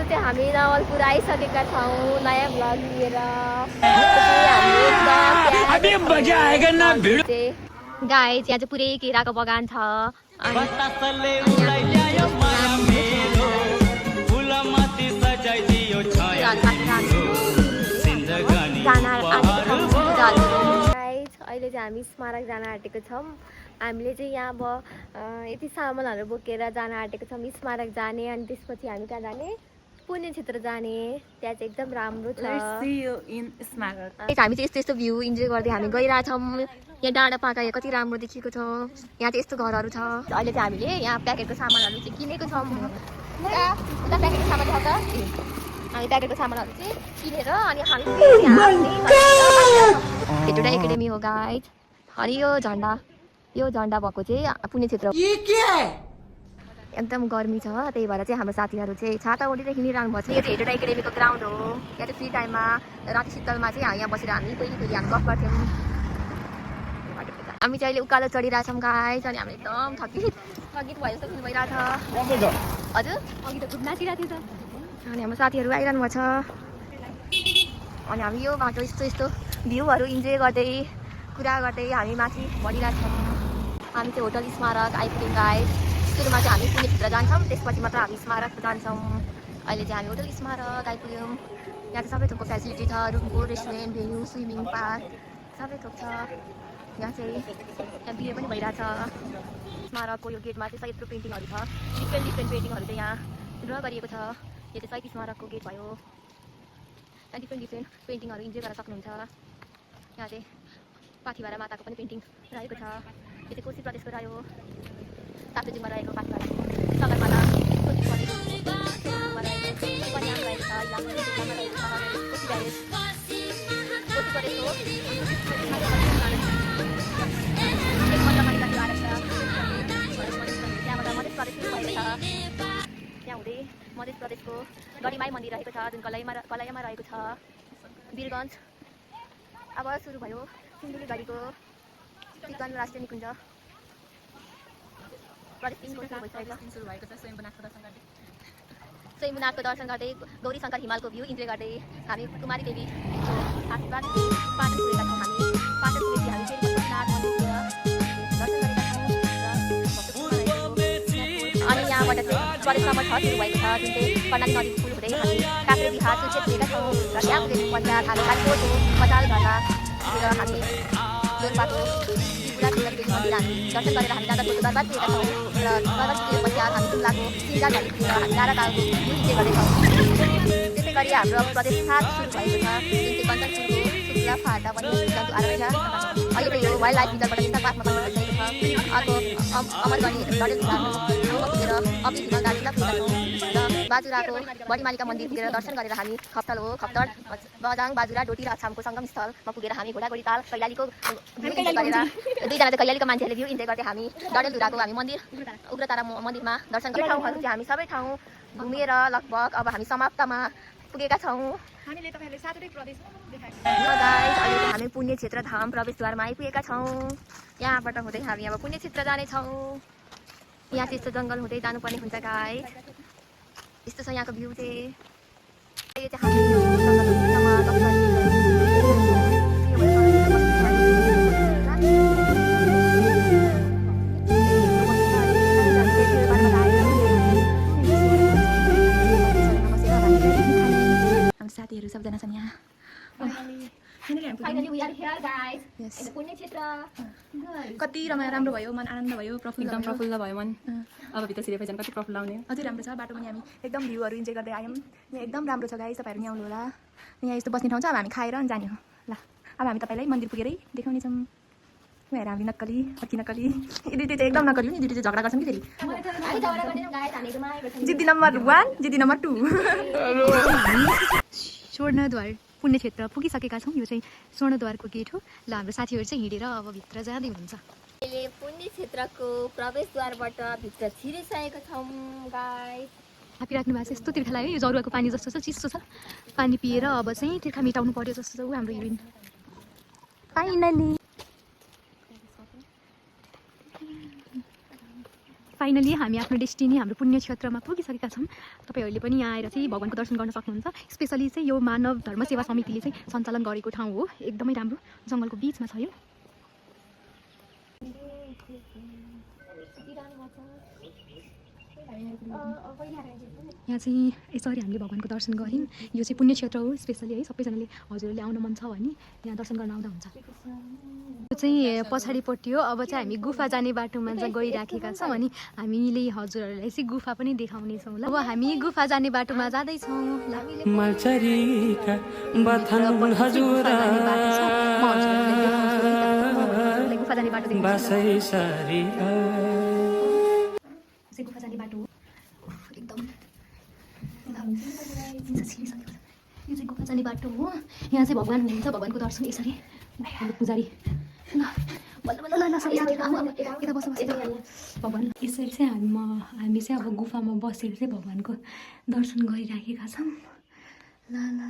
चाहिँ हामी नवलपुर आइसकेका छौँ नयाँ भ्लग लिएर। गाइस यहाँ चाहिँ पुरै केराको बगान छ। अहिले चाहिँ हामी स्मारक जान आँटेको छौँ। हामीले चाहिँ यहाँ अब यति सामानहरू बोकेर जान आँटेको छौँ स्मारक जाने। अनि त्यसपछि हामी कहाँ जाने? पुण्य क्षेत्र जाने। त्यहाँ चाहिँ एकदम राम्रो छ। हामी चाहिँ यस्तो यस्तो भ्यू इन्जोय गर्दै हामी गइरहेछौँ। यहाँ डाँडा पाका कति राम्रो देखिएको छ। यहाँ चाहिँ यस्तो घरहरू छ। अहिले चाहिँ हामीले यहाँ प्याकेटको सामानहरू चाहिँ किनेको छौँ। उता प्याकेटको सामान छ त। हामी प्याकेटको सामानहरू चाहिँ किनेर अनि हामी भेटोडा एकाडेमी हो गाइड। अनि यो झन्डा भएको चाहिँ पुण्य क्षेत्र। एकदम गर्मी छ त्यही भएर चाहिँ हाम्रो साथीहरू चाहिँ छाता ओढेर हिँडिरहनु भएको छ। यो चाहिँ भेटोडा एकाडेमीको ग्राउन्ड हो। यहाँ चाहिँ फ्री टाइममा राति शीतलमा चाहिँ यहाँ बसेर हामी कहिले हामी गफ गर्थ्यौँ। हामी चाहिँ अहिले उकालो चढिरहेछौँ गाइस। अनि हामी एकदम थकित भयो जस्तो फिल भइरहेछ। हजुर अघि त खुब नाचिरहेको थियो त। अनि हाम्रो साथीहरू आइरहनु भएको छ। अनि हामी यो बाटो यस्तो भ्यूहरू इन्जोय गर्दै कुरा गर्दै हामी माथि बढिरहेछौँ। हामी चाहिँ होटल स्मारक आइपुग्यौँ गाइस। सुरुमा चाहिँ हामी पुण्य क्षेत्र जान्छौँ, त्यसपछि मात्र हामी स्मारक जान्छौँ। अहिले चाहिँ हामी होटल स्मारक आइपुग्यौँ। यहाँ चाहिँ सबै थोकको फेसिलिटी छ। रुमको रेस्टुरेन्ट भेन्यू स्विमिङ पार्क सबै थोक छ। यहाँ चाहिँ यहाँ बिहे पनि भइरहेछ। स्मारकको यो गेटमा चाहिँ सहितको पेन्टिङहरू छ। डिफ्रेन्ट पेन्टिङहरू चाहिँ यहाँ ड्र गरिएको छ। यो चाहिँ सहित स्मारकको गेट भयो। यहाँ डिफ्रेन्ट पेन्टिङहरू इन्जोय गर्न सक्नुहुन्छ। यहाँ चाहिँ पाथिभारा माताको पनि पेन्टिङ रहेको छ। यो चाहिँ कोशी प्रदेशको रह्यो। ताप्लेजुङमा रहेको पाथिभारा सगरमाथा कोशी प्रदेशमा रहेको कन्याम रहेको छ। इलाममा रहेको छ कोशी प्रदेश कोशी प्रदेशको त्यहाँबाट मध्य प्रदेश पनि भएको छ। त्यहाँ हुँदै मध्य प्रदेशको गढीमाई मन्दिर रहेको छ जुन कलैयामा रहेको छ। वीरगञ्ज अब सुरु भयो सिन्धुलीगढीको चिकन राष्ट्रिय निकुञ्ज सुरु भएको छ। स्वयम्भूनाथको दर्शन गर्दै गौरी शङ्कर हिमालको भ्यू इन्जोय गर्दै हामी कुमारी देवी आशीर्वाद पाटन पुगेका छौँ। हामी पाटन पुगेपछि हामी फेरि पशुपतिनाथ मन्दिरतिर दर्शन गरेका छौँ। अनि यहाँबाट चाहिँ प्रदेश नम्बर 6 सुरु भएको छ जुन चाहिँ कर्णाली नदी पुल हुँदै हामी काभ्रे बिहार सुर्खेत पुगेका छौँ। र त्यहाँ पुगेको पश्चात हामी कालीकोटको पचाल घरमा हामी जोरपाको मन्दिर हामी दर्शन गरेर हामी दादा दरबार पुगेका छौँ। र दरबार पुगेको पश्चात हामी जुम्लाको सिङ्गाझारी पुगेर हामी डाँडाकालको इन्जोय गर्दैछौँ। त्यसै गरी हाम्रो प्रदेश 7 सुरु भएको छ जुन चाहिँ कञ्चनपुरको शुक्ला फाटा वन्यजन्तु आरक्षण छ। अहिले यो वाइल्ड लाइफ रिजर्भबाट विशाल पार्कमा पनि भइसकेको छ। अर्को अमरगढी डडेलधुराको ठाउँमा पुगेर अपिल हिमाल दार्जिलिङ पुगेका छौँ। र बाजुराको बडीमालिका मन्दिर पुगेर दर्शन गरेर हामी खप्तड बजाङ बाजुरा डोटी र अछामको सङ्गम स्थलमा पुगेर हामी घोडाघोडी ताल कैलालीको भ्यू इन्जोय गरेर दुईजना चाहिँ कैलालीको मान्छेहरूले भ्यू इन्जोय गर्दै हामी डडेलधुराको हामी मन्दिर उग्रतारा मन्दिरमा दर्शन गर्ने ठाउँहरू चाहिँ हामी सबै ठाउँ घुमेर लगभग अब हामी समाप्तमा पुगेका छौँ। अहिले चाहिँ हामी पुण्य क्षेत्र धाम प्रवेशद्वारमा आइपुगेका छौँ। यहाँबाट हुँदै हामी अब पुण्य क्षेत्र जानेछौँ। यहाँ चाहिँ यस्तो जङ्गल हुँदै जानुपर्ने हुन्छ गाइस। यस्तो छ यहाँको भ्यू चाहिँ। यो चाहिँ हामी साथीहरू सबजना छन् यहाँ। कति राम्रो भयो, मन आनन्द भयो, प्रफुल्ल भयो मन। अब भित्र छिरेपछि कति प्रफुल्ल आउने। अझै राम्रो छ बाटो पनि। हामी एकदम भ्यूहरू इन्जोय गर्दै आयौँ। यहाँ एकदम राम्रो छ गाइस, तपाईँहरू नि आउनु होला। यहाँ यस्तो बस्ने ठाउँ छ। अब हामी खाएर अनि जाने हो। ल अब हामी तपाईँलाई मन्दिर पुगेरै देखाउनेछौँ। हेर हामी नक्कली नक्कली यी दुईटी चाहिँ एकदम नक्कली हो नि। दुईटी चाहिँ झगडा गर्छन् कि फेरि। जिद्दी नम्बर 1 जिद्दी नम्बर 2। स्वर्णद्वार पुण्य क्षेत्र पुगिसकेका छौँ। यो चाहिँ स्वर्णद्वारको गेट हो। ल हाम्रो साथीहरू चाहिँ हिँडेर अब भित्र जाँदै हुनुहुन्छ। अहिले पुण्य क्षेत्रको प्रवेशद्वारबाट भित्र छिरिसकेका छौँ गाइस। थापिराख्नु भएको छ। यस्तो तिर्खा लाग्यो। यो जरुवाको पानी जस्तो छ, चिसो छ। पानी पिएर अब चाहिँ तिर्खा मेटाउनु पर्यो जस्तो छ। ऊ हाम्रो हिरोइन फाइनली हामी आफ्नो डेस्टिनी हाम्रो पुण्य क्षेत्रमा पुगिसकेका छौँ। तपाईँहरूले पनि यहाँ आएर चाहिँ भगवानको दर्शन गर्न सक्नुहुन्छ। स्पेसली चाहिँ यो मानव धर्म सेवा समितिले चाहिँ सञ्चालन गरेको ठाउँ हो। एकदमै राम्रो जङ्गलको बिचमा छ यो। यहाँ चाहिँ यसरी हामीले भगवानको दर्शन गऱ्यौँ। यो चाहिँ पुण्य क्षेत्र हो स्पेसली है। सबैजनाले हजुरहरूले आउन मन छ भने यहाँ दर्शन गर्न आउँदा हुन्छ। यो चाहिँ पछाडिपट्टि हो। अब चाहिँ हामी गुफा जाने बाटोमा चाहिँ गइराखेका छौँ अनि हामीले हजुरहरूलाई चाहिँ गुफा पनि देखाउनेछौँ ल। अब हामी गुफा जाने बाटोमा जाँदैछौँ। गुफा जाने बाटो गुफा जाने बाटो हो एकदम। यो चाहिँ गुफा जाने बाटो हो। यहाँ चाहिँ भगवान् हुनुहुन्छ। भगवानको दर्शन यसरी पुजारी ल बल्ल बल्ल ल यता बस भगवान्। यसरी चाहिँ हामी चाहिँ अब गुफामा बसेर चाहिँ भगवानको दर्शन गरिराखेका छौँ। ल ल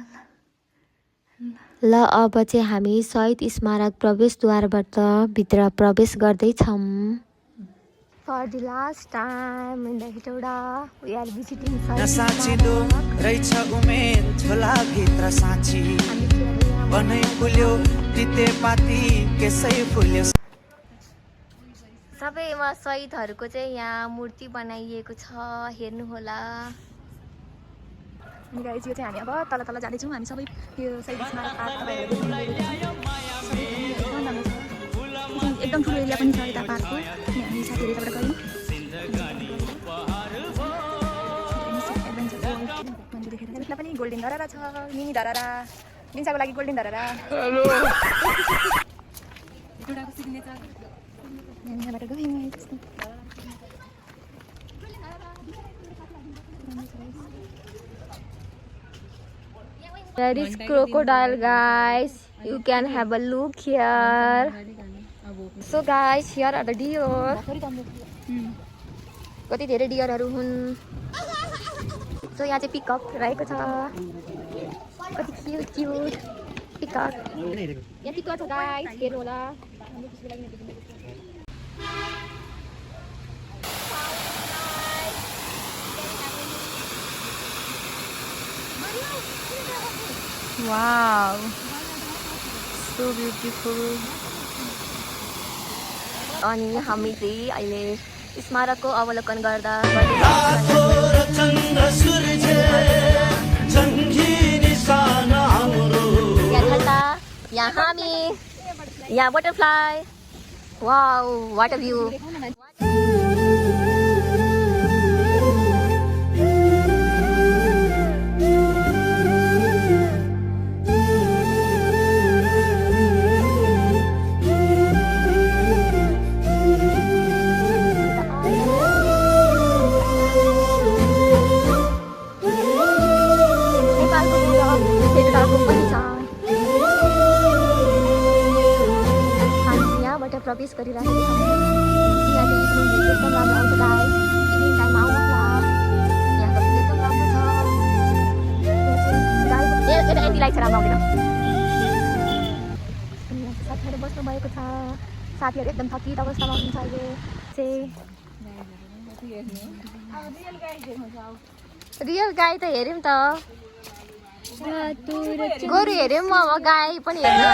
ल अब चाहिँ हामी शहीद स्मारक प्रवेशद्वारबाट भित्र प्रवेश गर्दैछौँ। For the last time in the Hitoda, we are visiting साँचिलो रहेछ उमेर झोला भित्र साँची बनै फुल्यो तितेपाती केसै फुल्यो। सबैमा शहीदहरूको चाहिँ यहाँ मूर्ति बनाइएको छ, हेर्नु होला। अनि गाइज यो चाहिँ हामी अब तल तल जाँदैछौँ। हामी सबै यो शहीद स्मारक पार्क एकदम ठुलो एरिया पनि छ यता पार्कको। अनि हामी साथीहरू यताबाट गयौँ। यसमा पनि गोल्डेन धरहरा छ, मिनी धरहरा, लिन्साको लागि गोल्डेन धरहरा। यहाँबाट गयौँ। There is crocodile, guys. You can have a look here. So guys, here are the deer. कति धेरै डियरहरू हुन्। सो यहाँ चाहिँ पिकअप रहेको छ। कति क्युट क्युट पिकअप। यहाँ पिकअप छ गाइस, हेर्नु होला। Wow, so beautiful. अनि हामी चाहिँ अहिले स्मारकको अवलोकन गर्दा यहाँ हामी, यहाँ butterfly. Wow, what a view. प्रवेश गरिरहेको छौँ। यहाँ चाहिँ एकदम राम्रो आउँछ गाइस। इभिनिङ टाइममा आउनुहोस् न। यहाँको भ्यू एकदम राम्रो छ। यता यति लाइट छ, राम्रो आउँदैन। साथीहरू बस्नु भएको छ। साथीहरू एकदम थकित अवस्थामा हुनुहुन्छ अहिले चाहिँ। रियल गाई त हेऱ्यौँ त, गोरु हेऱ्यौँ। अब गाई पनि हेर्नु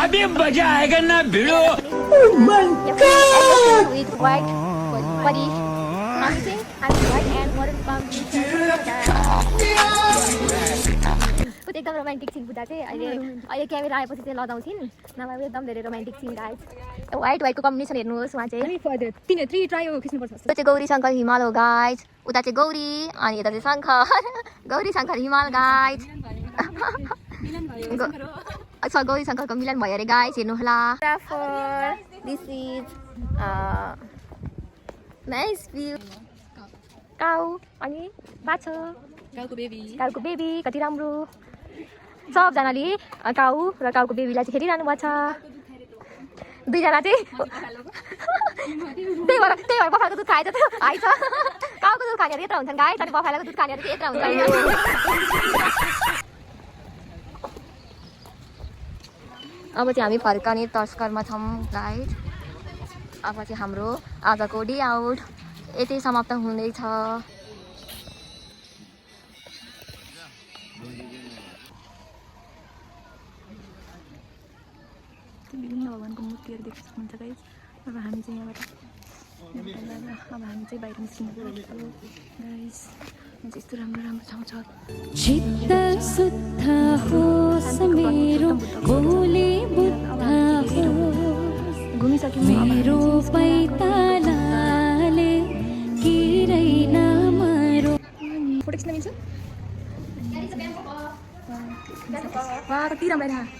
अभी मजा आएगा ना भिडो। with white body something and white and modern pumpkin. एकदम रोमान्टिक सिन बुझ्दा चाहिँ अहिले क्यामेरा आएपछि चाहिँ लगाउँछिन्। नभए एकदम धेरै रोमान्टिक सिन गाइस। वाइटको कम्बिनेसन हेर्नुहोस्। उहाँ चाहिँ त्यो चाहिँ गौरी शङ्कर हिमाल हो गाइस। उता चाहिँ गौरी अनि यता चाहिँ शङ्कर। गौरी शङ्कर हिमाल गाइस। अच्छा, गौरी शङ्करको मिलन भयो अरे गाइस, हेर्नु होला। This is nice view. Cow अनि बाछो, काउको बेबी कति राम्रो। सबजनाले काउ र काउको बेबीलाई चाहिँ खेलिरहनु भएको छ। दुईजना चाहिँ त्यही भएर बफाको दुध खाएछ त्यो आइछ। काउको दुध खानेहरू यत्र हुन्छन् गाइस, अनि बफाको दुध खानेहरू चाहिँ यत्र हुन्छ। अब चाहिँ हामी फर्काउने तस्करमा छौँ गाइस। अब चाहिँ हाम्रो आजको डे आउट यतै समाप्त हुँदैछ। विभिन्न भगवान्को मूर्तिहरू देख्न सक्नुहुन्छ गाइस। अब हामी चाहिँ यहाँबाट अब हामी चाहिँ बाहिर निस्किनु पर्छ गाइस। यस्तो राम्रो राम्रो ठाउँ छ। चित्त शुद्ध होस् मेरो भोले बुद्ध घुमिसक्यौँ मेरो पैतालाले किरै नमरो। फोटो खिच्न मिल्छ? वा कति राम्रो रहेछ।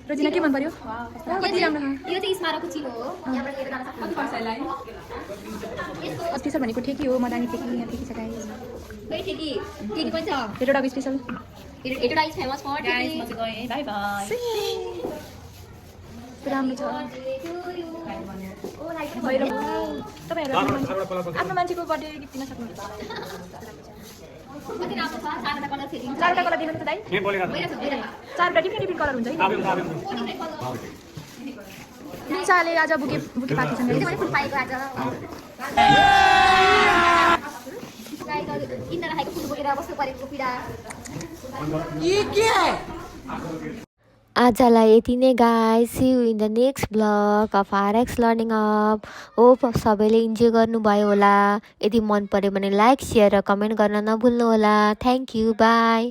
रोजिना के मन पर्यो? कति राम्रो छ। यो चाहिँ स्मारकको चिलो हो। यहाँबाट लिएर जान सक्नुहुन्छ। स्पेसल भनेको ठेकी हो। मदानी ठेकी यहाँ ठेकी छ गाइस। खै ठेकी ठेकी पनि छ। हेटोडाको special. Hetauda is famous for ठेकी। Bye bye. राम्रो छ। भैरव तपाईँहरू आफ्नो मान्छेको बर्थडे गिफ्ट दिन सक्नुहुन्छ। कति राम्रो छ। चारवटा कलर फेरिन्छ। चारवटा कलर दिनु त दाइ। चारवटा डिफ्रेन्ट कलर हुन्छ है। निसाले आज बुके बुके पार्टी छन् मैले फुल पाएको आज। किन्न राखेको फुल बोकेर बस्नु परेको पीडा। आजलाई यति नै guys. See you in the next vlog of RX learning up. Hope सबैले इन्जोय गर्नुभयो होला। यदि मन पर्यो भने लाइक, सेयर र कमेन्ट गर्न नभुल्नु होला। Thank you, by.